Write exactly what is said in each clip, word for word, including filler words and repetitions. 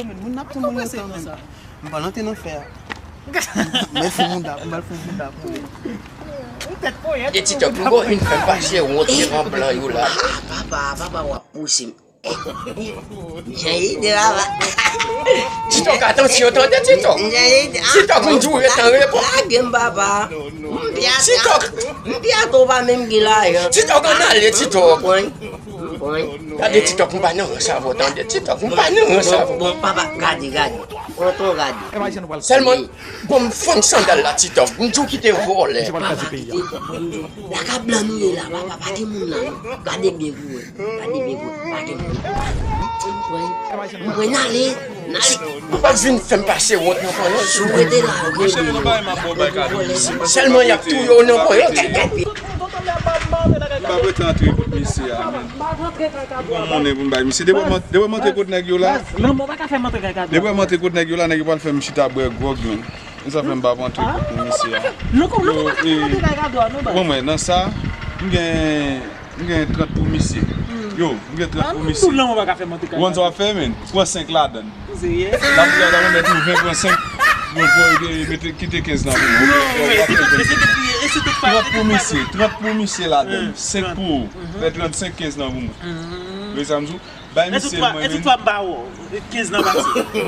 Moun n ap timoun yo kanmenm. M pa nan te nan fè a. Mwen fou mouda, m pral fou mouda pou li. E TikTok, m gon vin fè m pase wont devan blan yo la. Ah, papa, papa, w ap pouse m. Jan ide papa. TikTok, atansyon, tande TikTok. Jan ide. TikTok, m di w ret an repo. Lage m papa. TikTok. M pyato pa menm gen lajan. TikTok, ann ale TikTok. Gade TikTok, m pa nan rans avè w, tande TikTok, m pa nan rans avè w. Bon, bon, papa, gade, gade. Pran ton gade. Sèlman, bon, m fann sandal la, TikTok, m di w kite vòlè. Papa, kite, bon, m di w, lakay blan nou ye la, papa, pa gen moun la, non. Gade byen pou wè, gade byen pou wè, pa gen moun. M pran, m pran, n ale, n ale. Ou pa vin fè m pase wont nan pandan. Si w rete la, ou gen moun. Monchè, men nan bagay m ap ba w bay kado. Sèlman y ap touye w nan ponyèt. M p ap rete antre kot mesye a, menn. Bon, monnen pou m bay misye. Depi m, depi m antre kot nèg yo la. Lanmò pa ka fè m antre kay kado. Depi m antre kot nèg yo la, nèg yo pral fè m chita bwè gwòg, menn. E sa fè m p ap antre kot mesye a. Yo, e, bon, mwen, nan sa, m gen, m gen trant pou misye. Yo, m gen trant pou misye. Ou konn sa w ap fè, menn? Pran senk ladann. Serye? L ap di, "Gade, mwen mèt ou ven, pran senk. Bon, bon, e, mete, kite kenz nan pou mwen." Trant pou misye, trant pou misye ladann. Senk pou ou. Fè trannsenk, kenz nan pou mwen. Ou wè sa m di w? Bay misye l mwen menm. Kenz nan pase.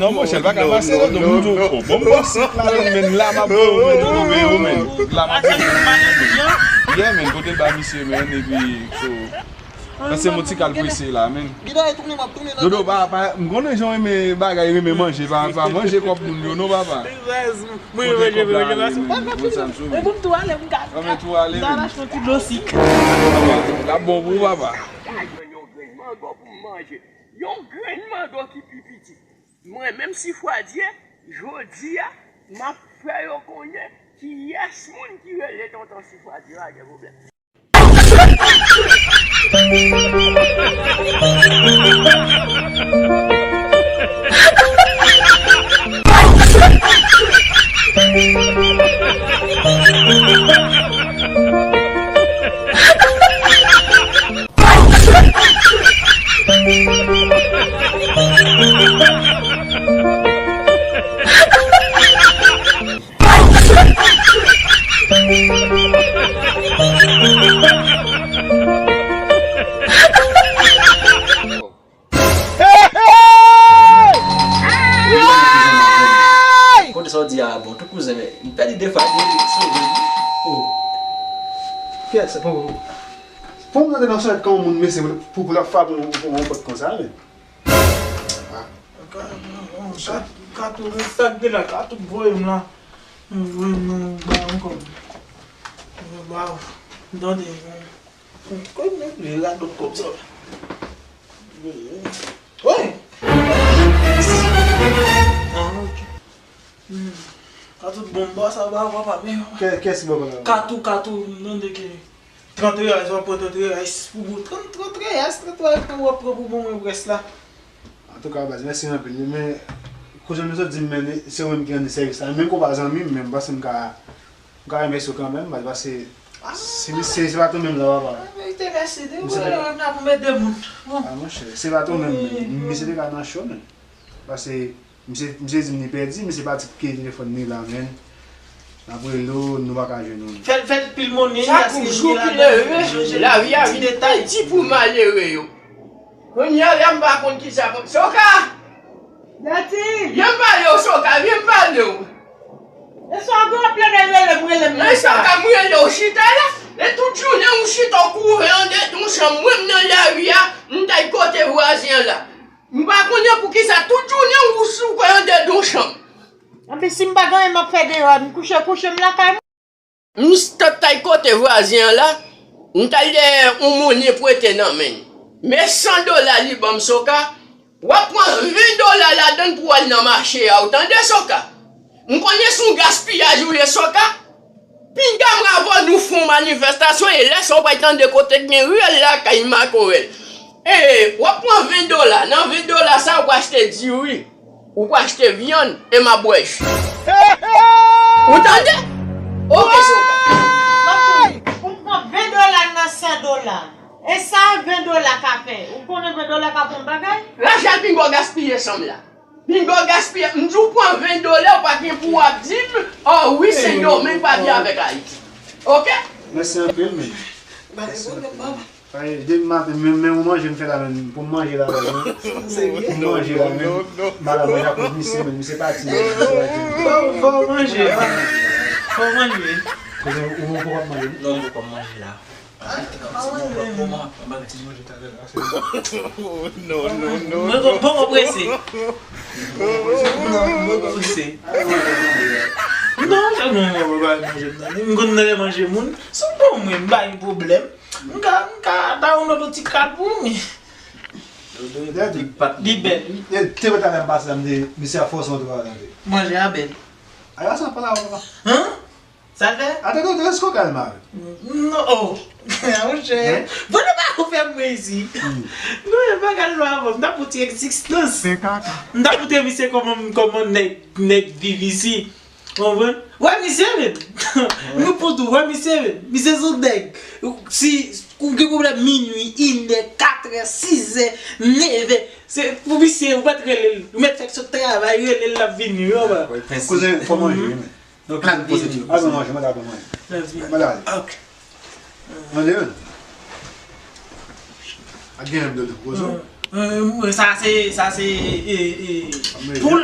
Non, monchè, l pa ka pase, non, non, m di w, oh, bon, m pran senk ladann, menn, la m ap ba w, menn, ou ven, ou, menn. La m ap ba w, menn. Yeah, menn, kote l bay misye, menn, epi, so. Nan se yon ti kal prese la, menn. Dodo, pa, pa, m konnen jan w renmen bagay, renmen manje, pa, pa manje kòb moun yo, non, papa. Mwen manje, mwen manje. Mwen pou m tou ale, m ka, m ka achte yon ti dlo sik. L ap bon pou ou, papa. Yon grenn mango pou m manje. Yon grenn mango ki pi piti. Mwen menm Sifwadye, jodi a, m ap fè yo konnen kiyès moun ki rele tonton Sifwadye a gen pwoblèm. Kote sa w di a bon, tou kouzen, men m pèdi de fwa, men sonje. Oh. Kiyès se pou ou? Pou m rete nan sòt kan moun mesye pou, pou, pou l ap frape yon, yon pòt konsa, men. Ah. Ka, ka, ka tou, sa k gen la, ka tou voye m la. Mwen, mwen, mwen, ba m kòb. Mwen ba w. Tande, mwen. Mwen, mwen, mwen, radòt kòb sa. Wi. Ah, ok. Hmm. Ka tout bon, ba sa, ba, ba, ba, men. Kè, kè si bò la. Ka tou, ka tou, m tande ke trant reyal, w ap pran trant reyal pou bon. Trant, trant reyal, trant reyal, w ap pran pou bon, mwen, rès la. Antouka, baz, mèsi anpil. Men, kote nou sot di m, men, se ou menm ki rann li sèvis la. Menm ke w pa zanmi m, men m panse m ka, m ka remèsye w kanmenm, baz, paske si misye, se pa tou menm la, papa. An verite, mèsi de ou, m la pou m ede moun. Bon. Ah, monchè, se pa tou menm, men misye te ka nan cho, men. Paske misye, misye di m li pèdi, misye pati kite telefòn li la, men. N ap rele w, nou pa ka jwenn ou. Fè l, fè l pil monnen, chak jou ki leve, lavi a vin pi di pou malere yo. Kounye a la, m pa konn kisa pou, Soka! Dati! Vin m pale w, Soka, vin m pale w. E sa w gon plede rele m, rele m nan sa. Soka, m rele w chita la. E tout jounen ou chita w kouve anndan yon chanm, mwen m nan lari a, m t al kote vwazen an la. M pa konnen poukisa tout jounen ou sou kwen anndan yon chanm. Anpi si m pa gen anyen m ap fè deyò a, m kouche, kouche m lakay mwen. M t al kote vwazen an la, m t al dèyè yon monnen prete nan men l. Men san dola li ban m, Soka, w ap pran ven dola ladan l pou w al nan mache a, ou tande, Soka? M konnen se yon gaspiyaj ou ye, Soka. Pinga m avè w nou fè yon manifestasyon, e lè sa w pral tande kote k gen riyèl lakay makorèl. E, w ap pran ven dola, nan ven dola sa, ou pral achte diri. Ou pral achte vyann e m ap bwè ji. Ou tande? Oke, Soka. Ou pran ven dola nan san dola. E sa ven dola ka fè? Ou konnen ven dola ka fè yon bagay? Rachel pinga w gaspiye san m la. Pinga w gaspiye. M di w pran ven dola, ou pa gen pou w ap di m, oh wi, Sendomeng pa byen avèk Ayiti. Oke? Mèsi anpil, men. Mèsi anpil. Ay, depi maten, men, men yon manje m fè la menm, pou m manje la menm, non. Pou m manje la menm, m al manje ak misye menm, misye pati menm, misye pati menm. Fò, fò w manje, fò w manje. Kote ou, ou poko ap manje? Non, m poko ap manje la. Mwen poko prese. Non, mwen poko prese. Non, non, mwen poko manje, non. M konn nan manje moun. Sou bon mwen, m pa gen pwoblèm. M ka, m ka download yon ti kat pou mwen. Li bèl. Te wè talè m pase la, m di, misye ap fòse yon travay tande. Manje a bèl. Ay, sa pa la, papa. Hein? Sa l fè? Atann, atann, eske w ka al mare? Non, oh. Monchè. Hein? Bon, nou pa pou fè mwen isi. Non, e pa ka lwa avè m. M t ap pou ti egzistans. M t ap pou te misye kòman, kòman nèg, nèg viv isi. Konprann? Wè misye menm. Nou pou tou, wè misye menm. Misye se yon nèg. Si ou gen pwoblèm minui, inè, katrè, sizè, nevè, se pou misye, ou mèt rele l. Ou mèt fèk sot travay, rele l, l ap vini, wi, papa. Kouzen, fò manje, wi, men. Donk, al vini. Al manje, mwen ta pran manje. Mwen ta ale. Ok. Manje, wi. Ak gen menm de gwozo. Sa se, sa se, e, e, poul.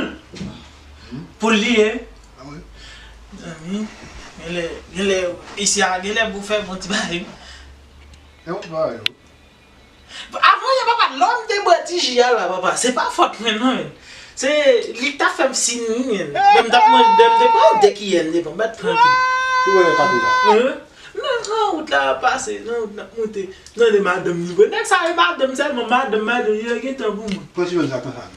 Poul li ye. Ah wi. Zanmi, genlè, genlè, isi a, genlè pou fè bon ti bagay. E yon ti bagay, wi. Avan yè, papa, lè m te bwè ti ji a la, papa, se pa fòt mwen, non, men. Se li k t ap fè m sin, wi, men. Lè m t ap manje, lè m te pran de kiyè, m te pran, bat pran tou. Ki wè kato la? Hein? Nan gran wout la ap pase, nan wout n ap moute. Nan de madanm li vre. Nèg sa e madanm sèlman, madanm, madanm, yo gen tan pou mwen. Pran ti jòn sa konsa.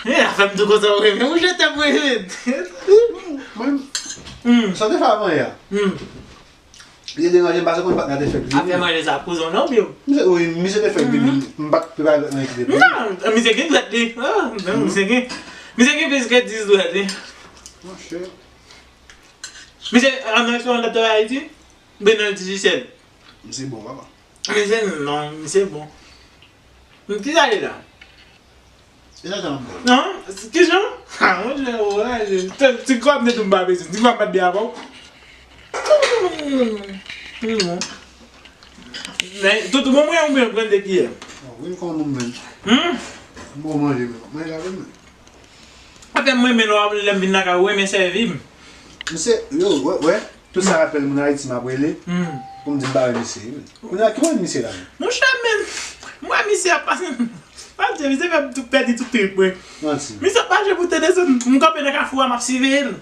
E, afè m tou konsa, wi, men ou jete m, wi, men. Mwen, sa te fè avan yè. Li te deranje m paske konn patnè te fèk vini. Afè manje sa ap koze w non, Bill? Misye, wi, misye te fèk vini. M pa t prepare lòt nan ekip li. Non, misye gen dwèt li. Ah, non, misye gen, misye gen plis ke dis dwèt li. Monchè. Misye, an nan restoran dòkta Ayiti? Oubyen nan Dijisyèl? Misye bon, papa. Misye, non, misye bon. Kisa li la? E sa, sa m ap ba w. Non, kijan? Ha, monchè, ou raje. Ti, ti kòb nèt ou m pa bezwen. Ti kòb m pa t byen avè w. Men, tout bon mwen, ou byen pran de kiyè. Wi, m konn moun menm. Hmm? M bon manje, men. Manje la, men. Afè m renmen lè w ap, lè m vin lakay ou, renmen sèvi m. Misye, yo, wè, wè. Tout sa rapèl moun Ayiti m ap rele pou m di m pa wè misye, wi. Kounye a, ki mwen misye la menm? Monchè, men, m wè misye ap pase. Adye, misye fè m tou pèdi tout trip mwen. Manti. Misye ap mache pou te desann, m kanpe nan kafou a, m ap siveye l.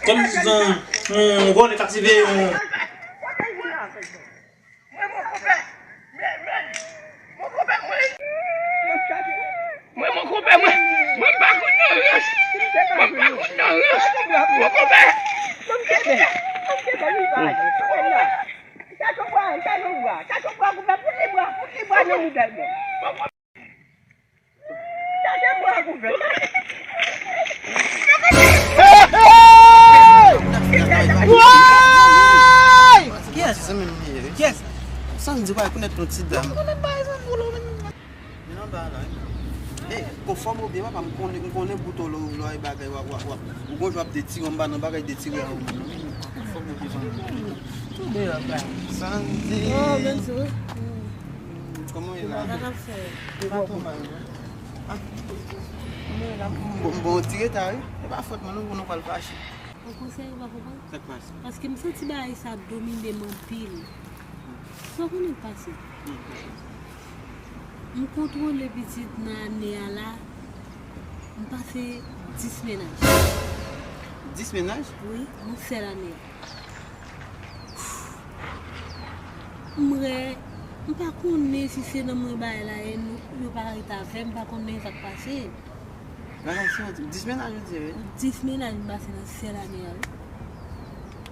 Kòm si se yon, yon vòlè k ap siveye yon. Mwen, mon konpè. Men, men. Mon konpè, mwen. Mwen, mon konpè, mwen. Mwen, m pa konn nan rans. Mwen, m pa konn nan rans. Mon konpè. Chache bwa, chache bwa, chache bwa, kouvè, fout li bwa, fout li bwa nan moudèl mwen. Chache bwa kouvè. Kiyès? Kiyès? Sandy pa rekonèt yon ti dam. Men nan ba la, wi. Ey, konfòm ou byen, papa, m konnen, m konnen bouton lò, lò e bagay, w ap, w ap, w ap. Ou gon jwa ap detire, m pa nan bagay detire a ou. Konfòm ou byen, papa. Tou de ap la. Sandy. Oh, men sou. Kòman w ye la? Sa k ap fè? E pa twò mal, non. Ah. Bon, bon, ti reta, wi. E pa fòt mwen, non, pou nou pral fache. Ou konn sa yo pa konprann? Sa k pase? Paske m santi bagay sa domine m anpil. Sa w konnen k pase? Hmm. M kontwole pitit nan ane a la, m pase dis mennaj. Dis mennaj? Wi, nan sèl ane a. M wè, m pa konnen si se nan mwen bagay la ye, nou, yo pa ret avè m, m pa konnen sa k pase. Bagay sa, dis mennaj ou di, wi. Dis mennaj m pase nan sèl ane a, wi.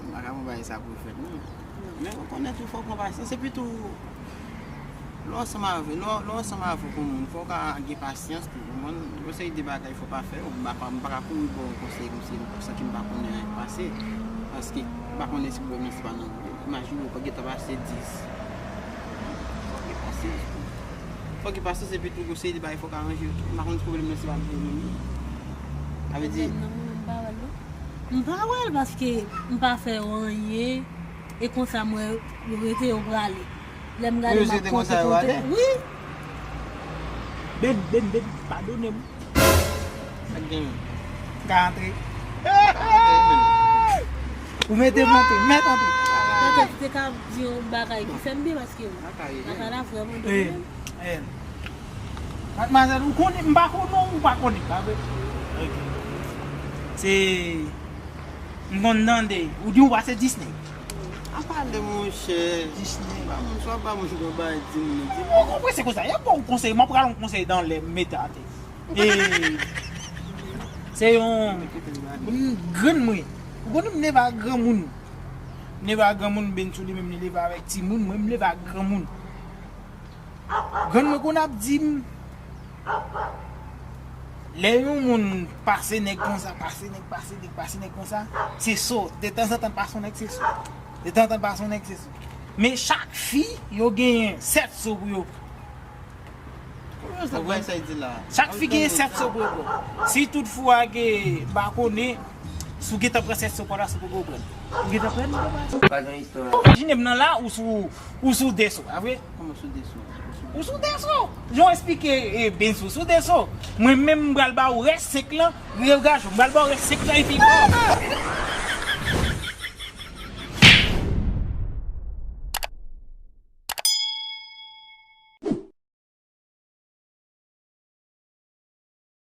M pa ka pran bagay sa pou fèt, non. Non. Men ou konnen tou, fòk mwen pase. Se pito, lè w ansanm avè, lè w, lè w ansanm avèk yon moun, fò w ka gen pasyans tou. Ou konprann? Yon seri de bagay fò w pa fè yo. M pa ka, m pa ka kouri ba w yon konsèy kòmsi, san ke m pa konnen anyen k pase. Paske m pa konnen si pwoblèm nan se pa nan ou. Imajine w, w gentan pase dis. Fò w gen pasyans tou. Ok, pastè, se pi tou gwo se li bay, fòk aranje. M pa konn si pwoblèm nan se pa vre menm. Sa vle di, Pwoblèm nan mwen menm m pa wè l non. M pa wè l paske m pa fè yo anyen. E konsa m wè yo rete yo prale. Lè m gade Yo m ap rete konsa, konte yo konte. ale? Wi. Ben, ben, ben, padone m. Sa k genyen? Ka antre. Ou mete m antre, mèt antre. Petèt ou te ka di yon bagay ki fè m byen paske lakay la vrèman Eh, domine. eh. Madmwazèl, ou konnen, m pa konnen, ou pa konnen, pa vre? Ok. Se, m konn tande, ou di ou pase Disney. Apa de monchè. Disney. Ba moun swa ba moun ki bay di moun di. Ou konprann se konsa, y ap ba w konsèy, m ap pral yon konsèy dan lè m mete atè. E, se yon, yon grann mwen. Ou konnen m leve ak granmoun. M leve ak granmoun, Bensou li menm li leve avèk timoun, mwen m leve ak granmoun. Grann mwen konn ap di m, lè yon moun pase nèg konsa, pase nèg, pase nèg, pase nèg konsa, se so. De tanzantan pase yon nèg, se so. De tanzantan pase yon nèg, se so. Men chak fi, yo genyen sèt so pou yo pran. Ou wè sa y di la? Chak fi genyen sèt so pou yo pran. Si tout fwa ke m pa konnen, si w gentan pran sèt so pa w la, se pou w pran. Ou gentan pran, ou gentan pran. Pa gen istwa. Imajine m nan la, ou sou, ou sou de so, pa vre? Kòman sou de so? Ou sou de so. Jan w eksplike, eh, Bensou, sou de so. Mwen menm, m pral ba ou rès senk lan, Rio Gajo, m pral ba ou rès senk lan epi